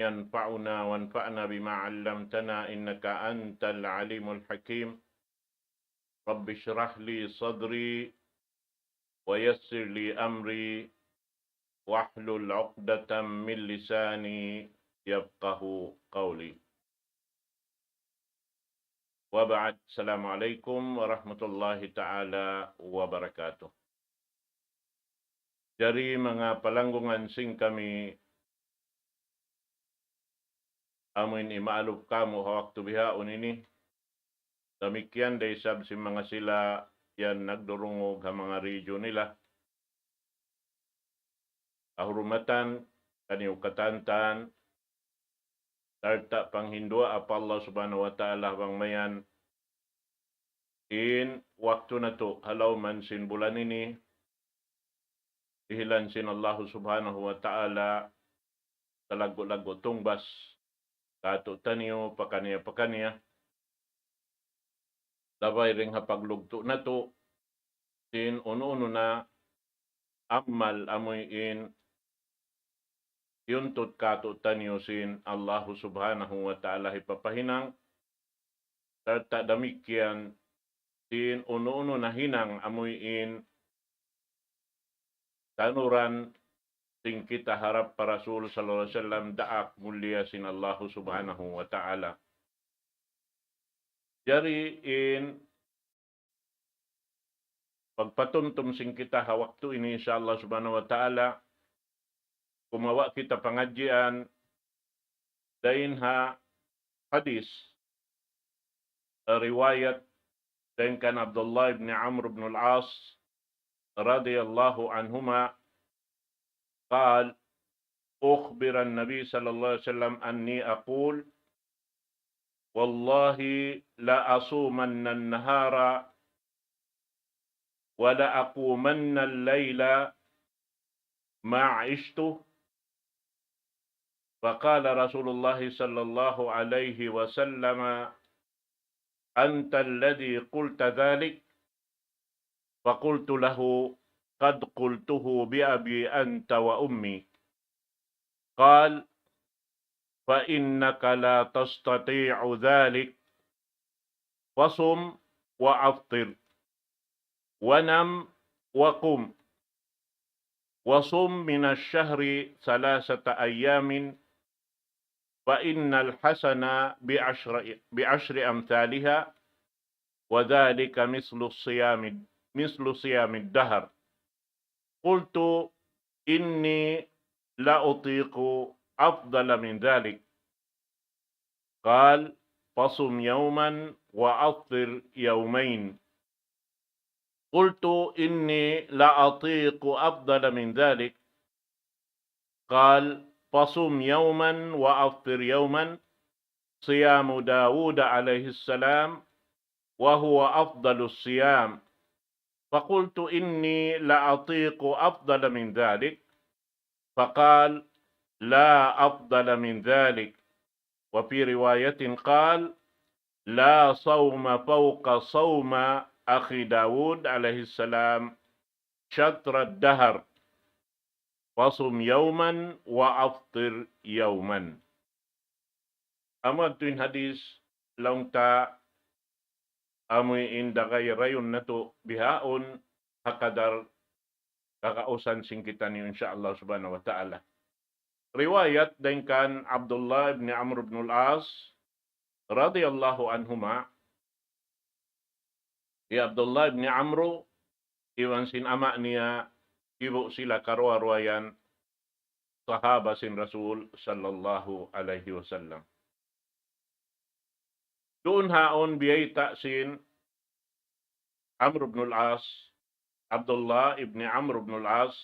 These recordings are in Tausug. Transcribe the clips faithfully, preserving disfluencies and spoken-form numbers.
ينفعنا وانفعنا بما علمتنا إنك أنت العليم الحكيم. رب اشرح لي صدري ويسر لي أمري واحلل عقدة من لساني يفقه قولي. وبعد، السلام عليكم ورحمة الله تعالى وبركاته. Jari manga palanggungan sin kami, amuin imaalup kamu ha waktu bihaun ini, damikkiyan da isab sin manga sila yan nagdurungug ha manga region nila. Kahurmatan kaniyu katantan, sarta' panghinduwaa pa Allah Subhanahu wa Ta'ala bang mayan in waktu natu' ha lawm sin bulan ini, dihilan sin Allah Subhanahu wa Ta'ala salaggu'-laggu' tungbas kātu'niyu pakaniya-pakaniya. Labay dayn ha paglugtu' natu' sin unu-unu na amal amuin iyuntut kātu'niyu sin Allah Subhanahu wa Ta'ala hipapahinang, sarta' damikkiyan sin unu-unu na hinang amuin tanuran sin kita harap pa Rasul sallallahu alayhi wasallam daak mulia sin Allah Subhanahu wa Ta'ala. Jari in pagpatumtum sin kita ha waktu ini, insya Allah Subhanahu wa Ta'ala, kumawa' kita pangadjian dayn ha hadith, riwayat dayn kan Abdullah ibn Amr ibn al-As radiyallahu anhuma, قال: أخبر النبي صلى الله عليه وسلم أني أقول: والله لأصومن النهار ولأقومن الليل ما عشت. فقال رسول الله صلى الله عليه وسلم: أنت الذي قلت ذلك؟ فقلت له: قد قلته بأبي أنت وأمي. قال: فإنك لا تستطيع ذلك، فصم وأفطر، ونم وقم، وصم من الشهر ثلاثة أيام، فإن الحسنة بعشر، بعشر أمثالها، وذلك مثل الصيام، مثل صيام الدهر. قلت: إني لأطيق أفضل من ذلك. قال: فصم يوما وأفطر يومين. قلت: إني لأطيق أفضل من ذلك. قال: فصم يوما وأفطر يوما، صيام داود عليه السلام، وهو أفضل الصيام. فقلت: إني لأطيق أفضل من ذلك. فقال: لا أفضل من ذلك. وفي رواية قال: لا صوم فوق صوم أخي داود عليه السلام شطر الدهر، فصم يوما وأفطر يوما. Amu yadtu in hadith laung ta amu in dagay rayun natu' bihaun ha kadar kakausan sin kitaniyu, insya Allah Subhanahu wa Ta'ala. Riwayat dayn kan Abdullah ibn Amr ibn al-As radiyallahu anhuma, hi Abdullah ibn Amru iban sin ama' niya, ibu' sila karuwa-ruwa yan sahaba sin Rasul sallallahu alayhi wasallam. Duun haun biyayta' sin Amr ibn al-As, Abdullah ibn Amr ibn al-As,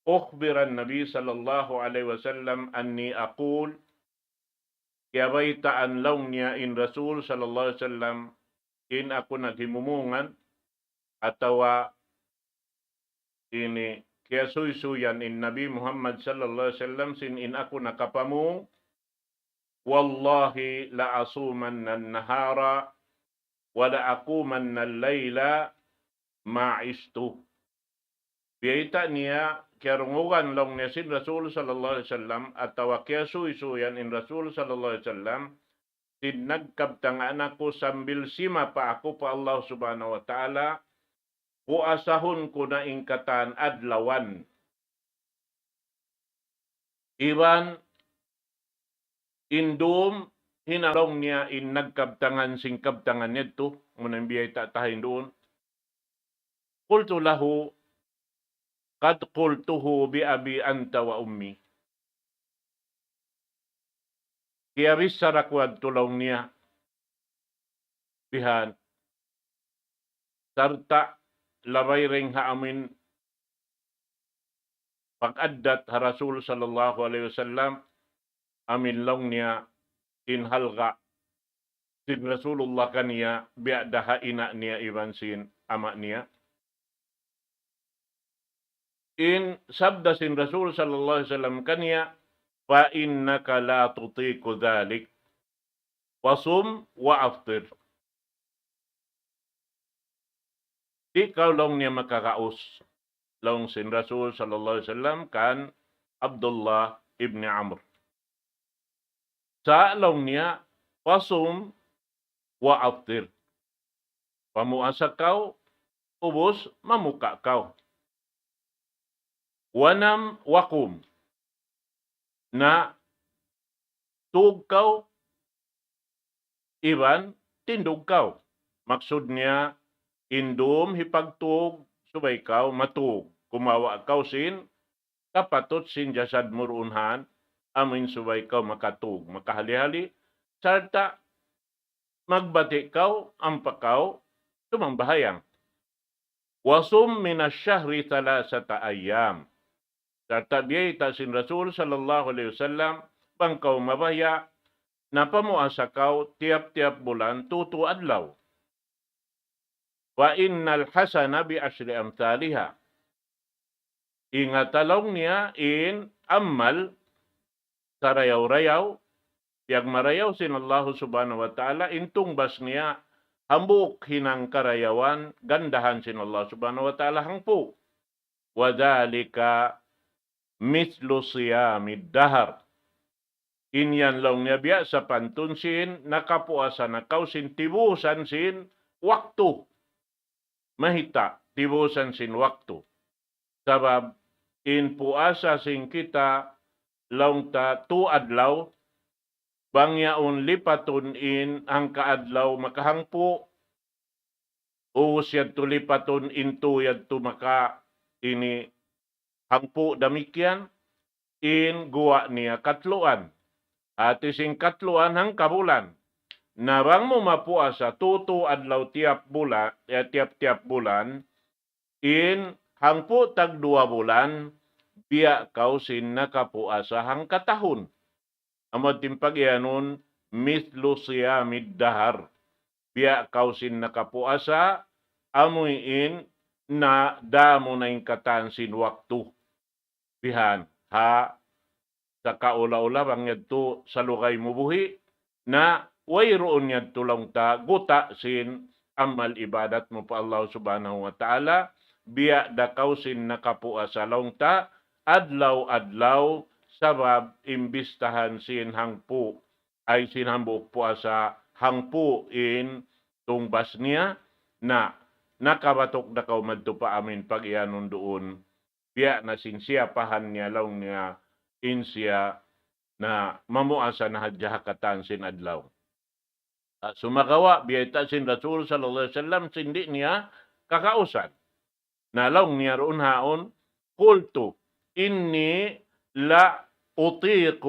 أخبر النبي صلى الله عليه وسلم أني أقول, kiyabaytaan laung niya in Rasul sallallahu alayhi wasallam in aku naghimumungan, atawa ini kiyasuysuyan in Nabi Muhammad sallallahu alayhi wasallam sin in aku nakapamung, والله لأصومن النهار ولأقومن الليل ما عشت. Biyayta' niya, kiyarungugan laung niya sin Rasul sallallahu alayhi wasallam, atawa kiyasuysuyan in Rasul sallallahu alayhi wasallam, sin nagkabtangan aku sambil simapa aku pa Allah Subhanahu wa Ta'ala, puasahun ku na in katan adlawan. Iban in dum hinang laung niya in nagkabtangan sin kabtangan yadtu, muna in biyayta' ta ha yan duun. قلت له: قد قلته بأبي أنت وأمي. Kiyabichara ku yadtu laung niya bihan. Sarta' labay dayn ha amin pag-addat ha Rasul sallallahu alayhi wasallam, amin laung niya in halga' sin Rasulullah kaniya biya' da ha ina' niya iban sin ama' niya. In sabda sin Rasul sallallahu alayhi wasallam kaniya, فإنك لا تطيق ذلك، فصم وأفطر. Di' kaw laung niya makagaus, laung sin Rasul sallallahu alayhi wasallam kan Abdullah ibn Amr. Sa' laung niya, فصم وأفطر. Pamuasa kaw, ubus mamuka kaw. ونم وقم. Na tug kaw, iban tindug kaw. Maksud niya, in dum hipagtug, subay kaw matug. Kumawa' kaw sin kapatut sin jasad mu duun han, amin subay kaw makatug, makahali-hali, sarta' magbati' kaw, ampa kaw sumambahayang. وصم من الشهر ثلاثة أيام. Sarta' biyayta' sin Rasul sallallahu alayhi wasallam, bang kaw mabaya', na pamuasa kaw tiyap-tiyap bulan, tū-tū adlaw. وإن الحسنة بعشر أمثالها. Ingata laung niya in amal sarayaw-rayaw, piyagmarayaw sin Allah Subhanahu wa Ta'ala, in tungbas niya hambuuk hinang karayawan, gandahan sin Allah Subhanahu wa Ta'ala hangpu'. وذلك مثل صيام الدهر. In yan laung niya biya' sapantun sin nakapuasa na kaw sin tibusan sin waktu. Mayta', tibusan sin waktu. Sabab in puasa sin kita laung ta tū adlaw, bang yaun lipatun in hangka adlaw makahangpu', ubus yadtu lipatun in tū yadtu maka ini hangpu' damikkiyan, in guwa' niya katluan. Hati sin katluan hangka bulan. Na bang mu mapuasa tū-tū adlaw tiyap bula-, eh, tiyap-tiyap bulan, in hangpu' tagduwa bulan, biya' kaw sin nakapuasa hangka tahun. Amu in pag-iyanun, مثل صيام الدهر. Biya' kaw sin nakapuasa, amu in na damu na in katan sin waktu. Bihan, ha, sakaula-ula bang yadtu salugay mu buhi', na wayruun yadtu laung ta guta' sin amal ibadat mu pa Allah Subhanahu wa Ta'ala, biya' da kaw sin nakapuasa laung ta, adlaw-adlaw, sabab imbistahan sin hangpu', ay sin hambuuk puasa, hangpu' in tungbas niya, na nakabatuk da kaw madtu pa amin pag-iyanun duun, biya' na sin siyapahan niya laung niya in siya na mamuasa na hadja ha katan sin adlaw. Ah, sumagawa', biyayta' sin Rasul sallallahu alayhi wasallam, sin di' niya kagausan. Na laung niya duun haun, قلت إني لأطيق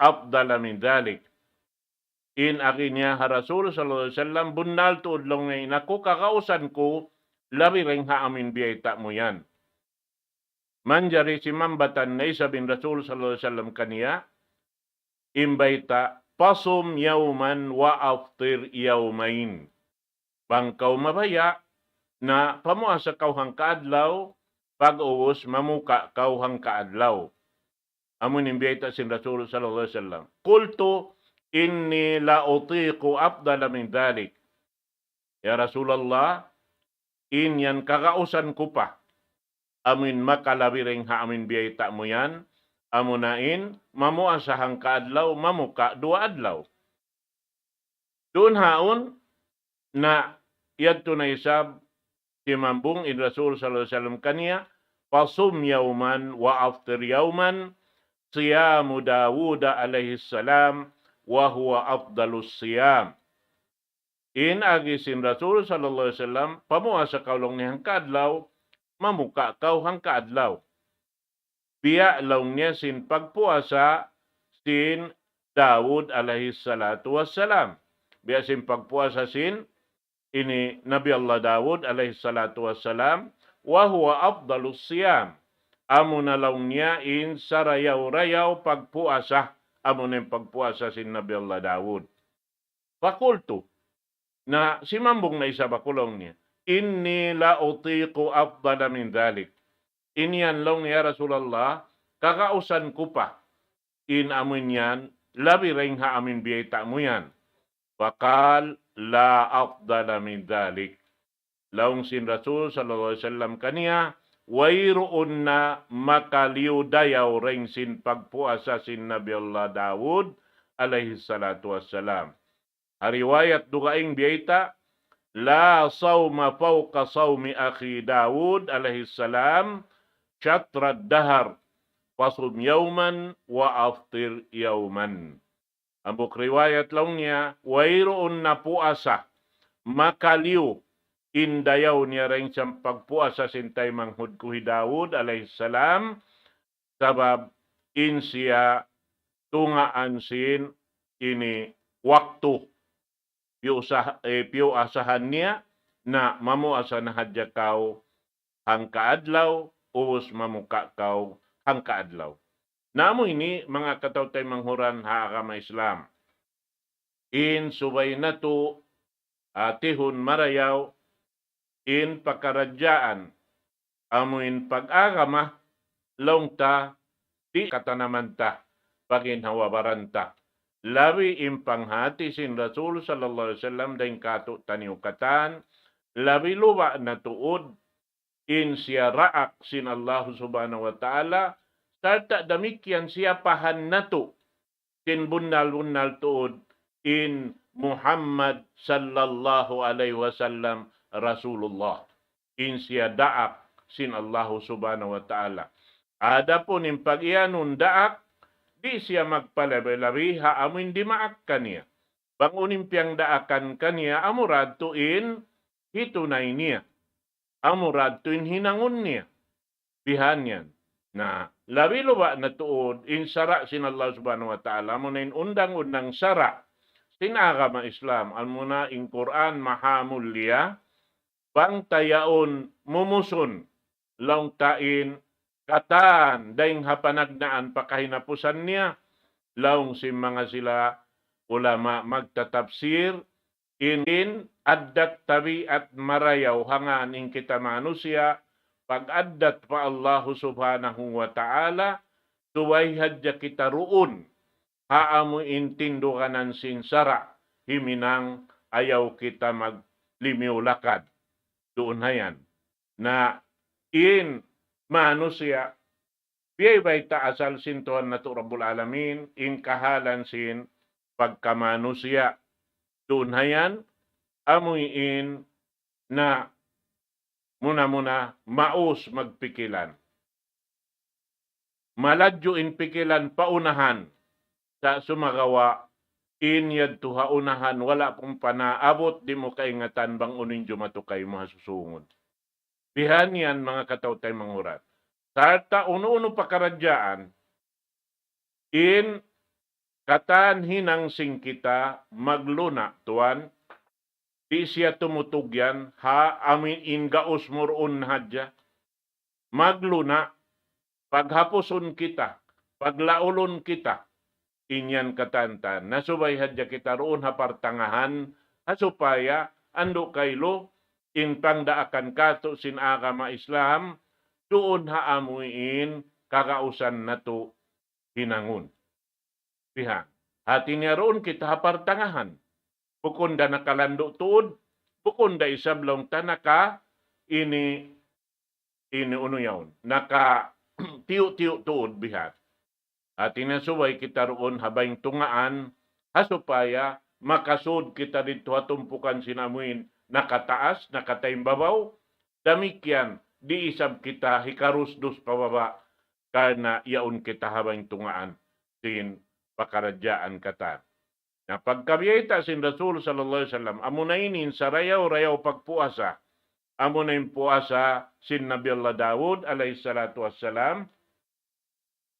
أفضل من ذلك. In agi niya ha Rasul sallallahu alayhi wasallam, bunnal tuud laung niya in aku kagausan ku, labi dayn ha amin biyayta' mu yan. Manjari simambatan na isab in Rasul sallallahu alayhi wasallam kaniya, in bayta', فصم يوما وأفطر يومين. Bang kaw mabaya', na pamuasa kaw hangka adlaw, pag-ubus mamuka kaw hangka adlaw. Amu in biyayta' sin Rasul sallallahu alayhi wasallam. قلت إني لأطيق أفضل من ذلك. Ya Rasulullah, in yan kagausan ku pa. amuin makalabi dayn ha amuin biyayta' mu yan, amuna in mamuasa hangka adlaw, mamuka duwa adlaw. Duun haun, na yadtu na isab simambung in Rasul sallallahu alayhi wasallam kaniya, فصم يوما وأفطر يوما صيام داود عليه السلام وهو أفضل الصيام. In agi sin Rasul sallallahu alayhi wasallam, pamuasa kaw laung niya hangka adlaw, mamuka kaw hangka adlaw. Biya' laung niya sin pagpuasa sin Daud alayhi salatu wassalam. Biya' sin pagpuasa sin ini Nabi Allah Daud alayhi salatu wassalam, وهو أفضل الصيام. Amuna laung niya in sarayaw-rayaw pagpuasa, amuna in pagpuasa sin Nabi Allah Daud. فقلت, na simambung na isab aku laung niya, إني لا أطيق أفضل من ذلك. In yan laung niya, ya Rasulullah, kagausan ku pa in amuin yan, labi dayn ha amuin biyayta' mu yan. فقال, لا أفضل من ذلك. Laung sin Rasul sallallahu alayhi wasallam kaniya, wayruun na makaliyu dayaw dayn sin pagpuasa sin Nabi Allah Daud alayhi salatu wassalam. Ha riwayat dugaing biyayta', لا صوم فوق صوم أخي داود عليه السلام شطر الدهر، فصم يوما وأفطر يوما. Hambuuk riwayat laung niya, wayruun na puasa makaliyu in dayaw niya dayn sin pagpuasa sin taymanghud ku hi Daud alayhi salam, sabab in siya tungaan sin ini waktu piyusa-, eh, piyuasahan niya, na mamuasa na hadja kaw hangka adlaw, ubus mamuka kaw hangka adlaw. Na amu ini manga kataw-taymanghuran ha agama Islam. In subay natu' hatihun marayaw in pakaradjaan amu in pag-agama laung ta di' katanaman ta, paginhawa-baran ta. Labi in panghati sin Rasul sallallahu alayhi wasallam dayn kātu'niyu katan, labi luba' na tuud in siya daak sin Allah subhanahu wa ta'ala, sarta' damikkiyan siyapahan natu' sin bunnal-bunnal tuud in Muhammad sallallahu alayhi wasallam Rasulullah. In siya daak sin Allah subhanahu wa ta'ala. Adapun in pag-iyanun daak, di' siya magpalabi-labi ha amu in dimaak kaniya. Bang unu in piyangdaakan kaniya, amura yadtu in hitunay niya. Amura yadtu in hinangun niya. Bihan yan. Na, labi luba' na tuud in sara' sin Allah subhanahu wa ta'ala, amuna in undang-undang sara' sin agama Islam, amuna in Qur'an mahamulliya, bang ta yaun mumusun, laung ta in katan dayn ha panagnaan pa kahinapusan niya, laung sin manga sila ulama magtatapsir, in, in addat tabiat marayaw ha ngan in kita manusiya', pag-addat pa Allahu subhanahu wa ta'ala, subay hadja kita duun ha amu in tinduganan sin sara', himinang ayaw kita maglimiyu lakad. Duun ha yan. Na in manusiya', biya' bayta' asal sin Tuhan natu' Rabbul Alamin, in kahalan sin pagkamanusiya'. Duun ha yan, amu in na muna-muna maus magpikilan. Maladju in pikilan pa unahan, sa' sumagawa' in yadtu ha unahan wala' pun pa naabut, di' mu kaingatan bang unu in jumatu kaymu ha susūngun. Bihan yan manga kataw-taymanghuran. Sarta' unu-unu pakaradjaan, in katan hinang sin kita magluna', tuwan, di' siya tumutug yan ha amu in gaus mu duun hadja. Magluna', paghapusun kita, paglaulun kita, in yan katan ta. Na subay hadja kita duun ha partangahan, ha supaya andu' kailu in pangdaakan kātu' sin agama Islam, duun ha amu in kagausan natu' hinangun. Bihan. Hati niya duun kita ha partangahan. Bukun da nakalandu' tuud, bukun da isab laung ta naka ini ini unu yaun, nakatiyu'-tiyu' tuud bihan. Hati niya subay kita duun ha baing tungaan, ha supaya makasud kita didtu ha tumpukan sin amuin nakataas, nakataimbabaw, damikkiyan di' isab kita hikarusdus pa baba', karna' yaun kita ha baing tungaan sin pakaradjaan katan. Na pagkabiyayta' sin Rasul sallallahu alayhi wasallam, amuna ini in sarayaw-rayaw pagpuasa, amuna in puasa sin Nabi Allah Dawud alayhi salatu wassalam,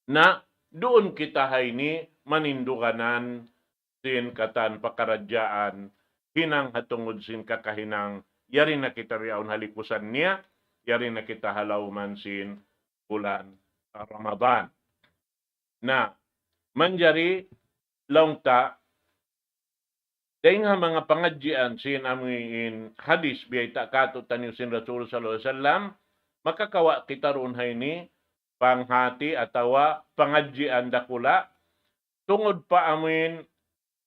na duun kita ha ini maninduganan sin katan pakaradjaan, hinang ha tungud sin kakahinang, yari na kita bihaun ha likusan niya, yari na kita ha lawman sin bulan Ramadan. Na, manjari laung ta, dayng ha manga pangadjian sin amuin hadis biyayta' kātu'niyu sin Rasul sallallahu alayhi wasallam, makakawa' kita duun ha ini panghati atawa pangadjian dakula', tungud pa amuin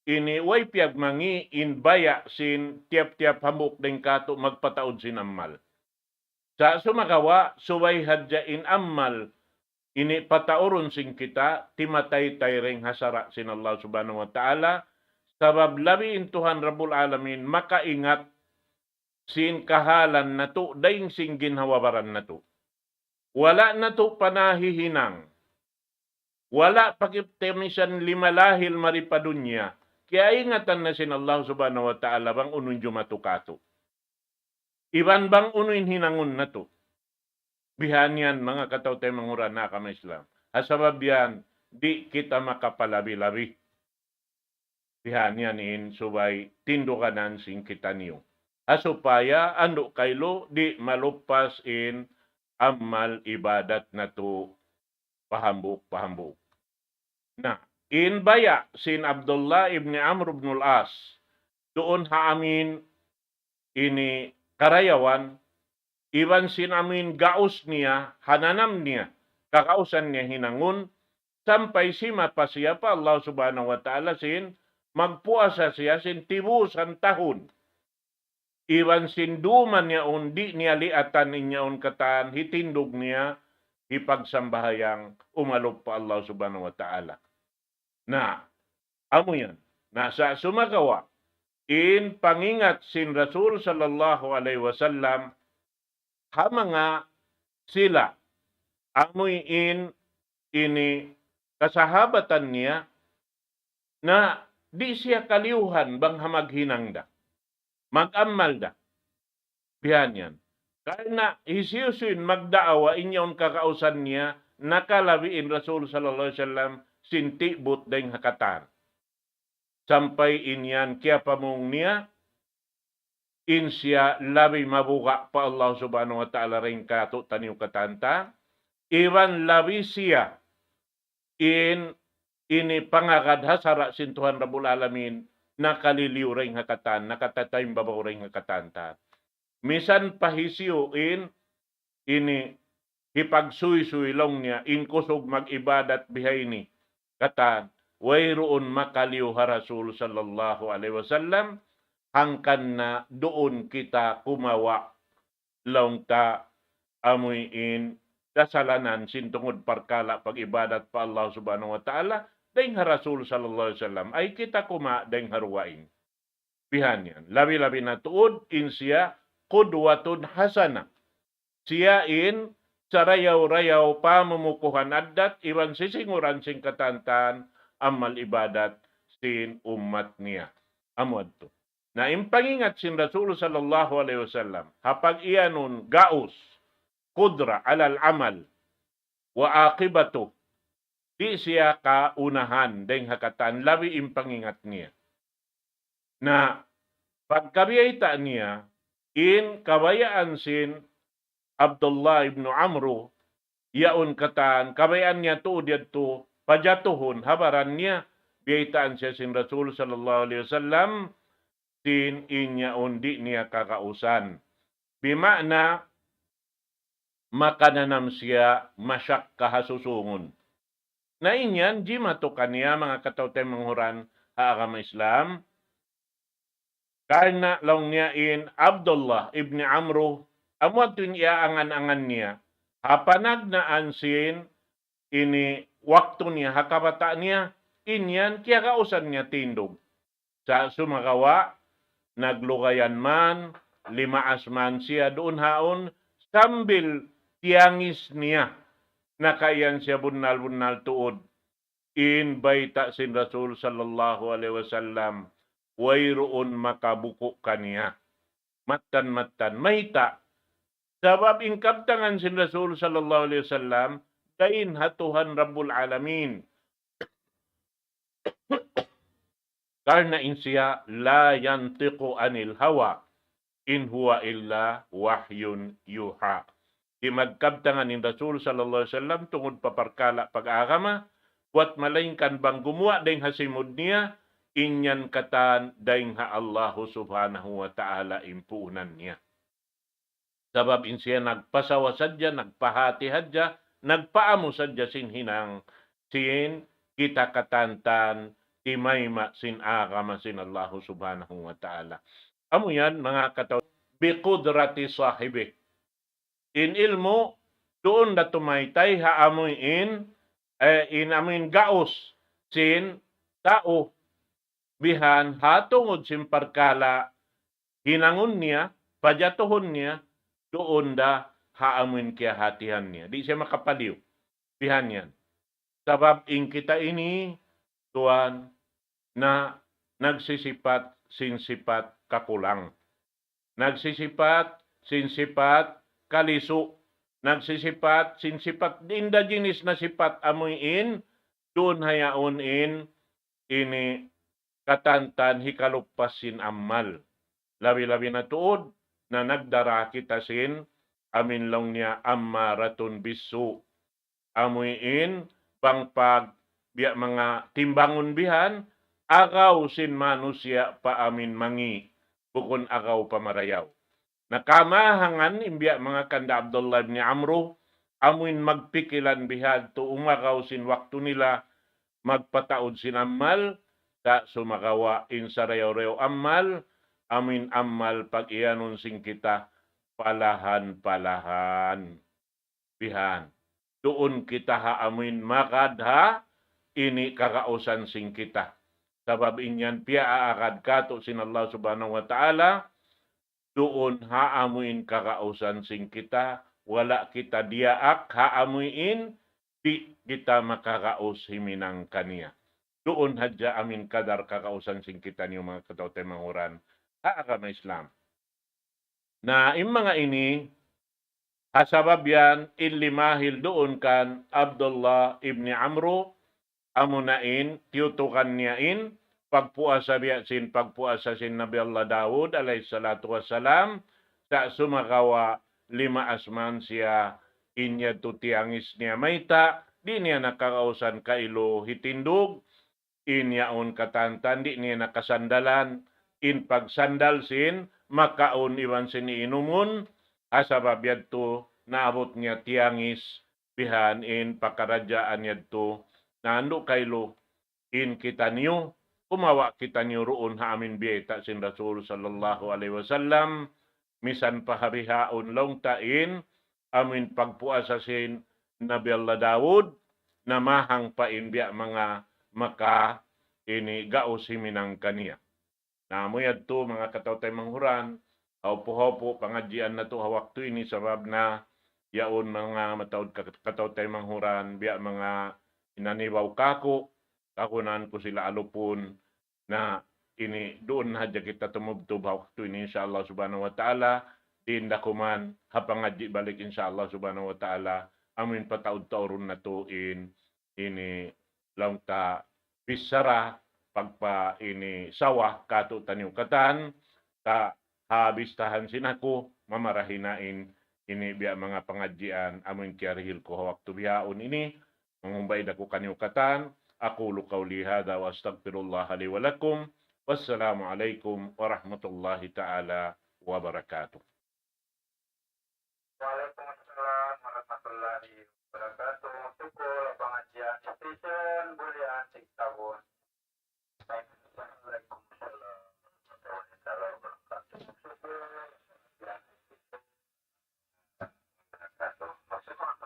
ini way piyagmangi' in baya' sin tiyap-tiyap hambuuk dayng kātu' magpataud sin amal. Sa' sumagawa', subay hadja in amal ini pataurun sin kita, timataytay dayng ha sara' sin Allah Subhanahu wa Ta'ala, sabab labi in Tuhan Rabbul Alamin makaingat sin kahalan natu' dayng sin ginhawa-baran natu'. Wala' natu' pa nahihinang. Wala' pa kita misan lima lahil mari pa dunya, kiyaingatan na sin Allah Subhanahu wa Ta'ala bang unu in jumatu kātu'. Iban bang unu in hinangun natu'. Bihan yan, manga kataw-taymanghuran ha agama Islam. Ha sabab yan, di' kita makapalabi-labi. Bihan yan in subay tinduganan sin kitaniyu. Ha supaya andu' kailu di' maluppas in amal ibadat natu' pahambuuk-pahambuuk. Na, in baya' sin Abdullah ibn Amr ibn al-As, duun ha amuin ini karayawan, iban sin amuin gaus niya, hananam niya, kagausan niya hinangun, sampay simapa siya pa Allah Subhanahu wa Ta'ala sin magpuasa siya sin tibusan tahun. Iban sin dūm niya yaun di' niya liatan in yaun katan hitindug niya hipagsambahayang umalup pa Allah Subhanahu wa Ta'ala. Na, amu yan. Na sa' sumagawa', in pangingat sin Rasul sallallahu alayhi wasallam, ha manga sila, amuin ini kasahabatan niya, na di' siya kaliyuhan bang ha maghinang da. Mag-amal da. Bihan yan. Karna' hisiyu-siyu in magdaawa in yaun kagausan niya, nakalabi in Rasul sallallahu alayhi wasallam sin ti'but dayng ha katan. Sampay in yan kiyapamung niya, in siya labi mabuga' pa Allah Subhanahu wa Ta'ala dayng kātu'niyu katan ta, iban labi siya in ini pangagad ha sara' sin Tuhan Rabbul Alamin, nakaliliyu dayng ha katan, nakatataymbabaw dayng ha katan ta. Misan pa hisiyu in ini hipagsuysuy laung niya, in kusug mag-ibadat bihaini katan, wayruun makaliyu ha Rasul sallallahu alayhi wasallam, hangkan na duun kita kumawa' laung ta amuin dasalanan sin tungud parkala' pag-ibadat pa Allah Subhanahu wa Ta'ala, dayng ha Rasul sallallahu alayhi wasallam, ay kita kumawa' dayng ha dugaing. Bihan yan. Labi-labi na tuud in siya qudwatun hasana. Siya in sarayaw-rayaw pamumukuhan addat iban sisinguran sin katan-katan amal ibadat sin ummat niya. Amu yadtu. Na in pangingat sin Rasul sallallahu alayhi wasallam, ha pag-iyanun gaus, qudra alal amal, wa aqibatu, di' siya kaunahan dayng ha katan labi in pangingat niya. Na pagkabiyayta' niya, in kabayaan sin Abdullah ibn Amru, yaun katan, kabayaan niya tuud yadtu, pajatuhun ha baran niya, biyaytaan siya sin Rasul sallallahu alayhi wasallam, sin in yaun di' niya kagausan. Bima'na, makananam siya mashakka ha susungun. Na in yan, jimatu kaniya manga kataw-taymanghuran ha agama Islam. Karna' laung niya in Abdullah ibn Amru, amu yadtu in iyaangan-angan niya. ha panagnaan sin ini waktu niya, ha kabata' niya, in yan kiyagausan niya tindug. Sa' sumagawa', naglugayan man, limaas man siya duun haun, sambil tiyangis niya. Na kaiyan siya bunnal-bunnal tuud. In bayta' sin Rasul sallallahu alayhi wasallam, wayruun makabuku' kaniya. Mattan-mattan, mayta'? Sabab in kabtangan sin Rasul sallallahu alayhi wasallam, dayn ha Tuhan Rabbul Alamin. Karna' in siya, لا ينطق عن الهوى إن هو إلا وحي يوحى. Di' magkabtangan in Rasul sallallahu alayhi wasallam tungud pa parkala' pag-agama, buwat malaingkan bang gumuwa' dayng ha simud niya, in yan katan dayng ha Allahu subhanahu wa ta'ala in puunan niya. Sabab in siya nagpasawa sadja, nagpahati hadja, nagpaamu sadja sin hinang sin kita katantan timayma' sin agama sin Allahu subhanahu wa ta'ala. Amu yan, manga kataw-, بقدرة صاحبه. In ilmu', duun da tumaytay ha amuin, eh, in amuin gaus sin tau bihan ha tungud sin parkala' hinangun niya, pajatuhun niya, duun da ha amuin kiyahatihan niya. Di' siya makapaliyu. Bihan yan. Sabab in kita ini, tuwan, na nagsisipat sin sipat kakulang. Nagsisipat sin sipat kalisu. Nagsisipat sin sipat, inda jinis na sipat amuin, duun ha yaun in ini katantan hikaluppas sin amal. Labi-labi na tuud na nagdara kita sin amuin laung niya أمارة بالسوء. Amuin bang pag biya' manga timbangun bihan, agaw sin manusiya' pa amuin mangi', bukun agaw pa marayaw. Na kamahangan in biya' manga kanda Abdullah ibn Amru, amuin magpikilan bihadtu umagaw sin waktu nila magpataud sin amal, sa' sumagawa' in sarayaw-rayaw amal, amuin amal pag-iyanun sin kita palahan-palahan. Bihan. Duun kita ha amuin magad ha ini kagausan sin kita. Sabab in yan piyaagad katu' sin Allah subhanahu wa ta'ala, duun ha amuin kagausan sin kita, wala' kita diyaak ha amuin, di' kita makagaus himinang kaniya. Duun hadja amuin kadar kagausan sin kitaniyu manga kataw-taymanghuran ha agama Islam. Na in manga ini, ha sabab yan, in limahil duun kan Abdullah ibn Amru, amuna in, tiyutukan niya in, pagpuasa biya' sin, pagpuasa sin Nabi Allah Daud alayhi salatu wassalam, sa' sumagawa' limaas man siya, in yadtu tiyangis niya mayta', di' niya na kagausan kailu hitindug, in yaun katantan di' niya na kasandalan, in pagsandal sin makaun iban sin iinumun, ha sabab yadtu naabut niya tiyangis, bihan in pakaradjaan yadtu, nandu' kailu, in kitaniyu, kumawa' kitaniyu duun ha amuin biyayta' sin Rasul sallallahu alayhi wasallam, misan pa ha bihaun laung ta in, amuin pagpuasa sin Nabi Allah Daud, na mahang pa in biya' manga maka ini gaus himinang kaniya. Na amu yadtu manga kataw-taymanghuran, haupu-haupu pangadjian natu' ha waktu ini sabab na yaun manga mataud ka-, kataw-taymanghuran, biya' manga inanibaw kaku', kakunaan ku sila alupun, na ini duun hadja kita tumubtub ha waktu ini, insya Allah subhanahu wa ta'ala, diin da kuman ha pangadji' balik, insya Allah subhanahu wa ta'ala, amuin pataud-taurun natu' in, ini laung ta bichara pagpa ini sawah katu'taniyu katan, ta ha bistahan sin aku, mamarahi na in ini biya' manga pangadjian amuin kiyarihil ku ha waktu bihaun ini, mangumbaid aku kaniyu katan, أقول قولي هذا وأستغفر الله لي ولكم. والسلام عليكم ورحمة الله تعالى وبركاته. Waalaikumsalam warahmatullahi wabarakatuh. Sukul pangadjian station Bulian Singkawun. Waalaikumsalam warahmatullahi wabarakatuh. Sukul pangadjian station Bulian Singkawun.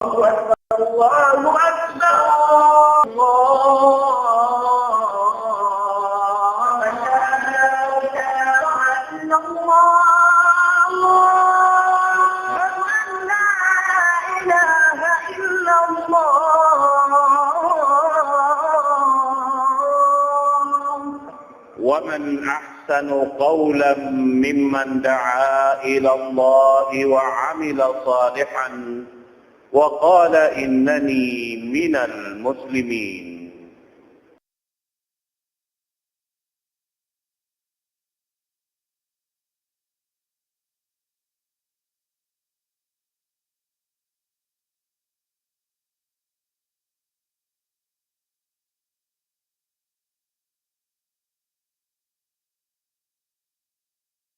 أكبر، الله أكبر، الله أكبر. أشهد أن لا إله إلا الله. أشهد أن لا إله إلا الله. ومن أحسن قولا ممن دعا إلى الله وعمل صالحا وقال إنني من المسلمين.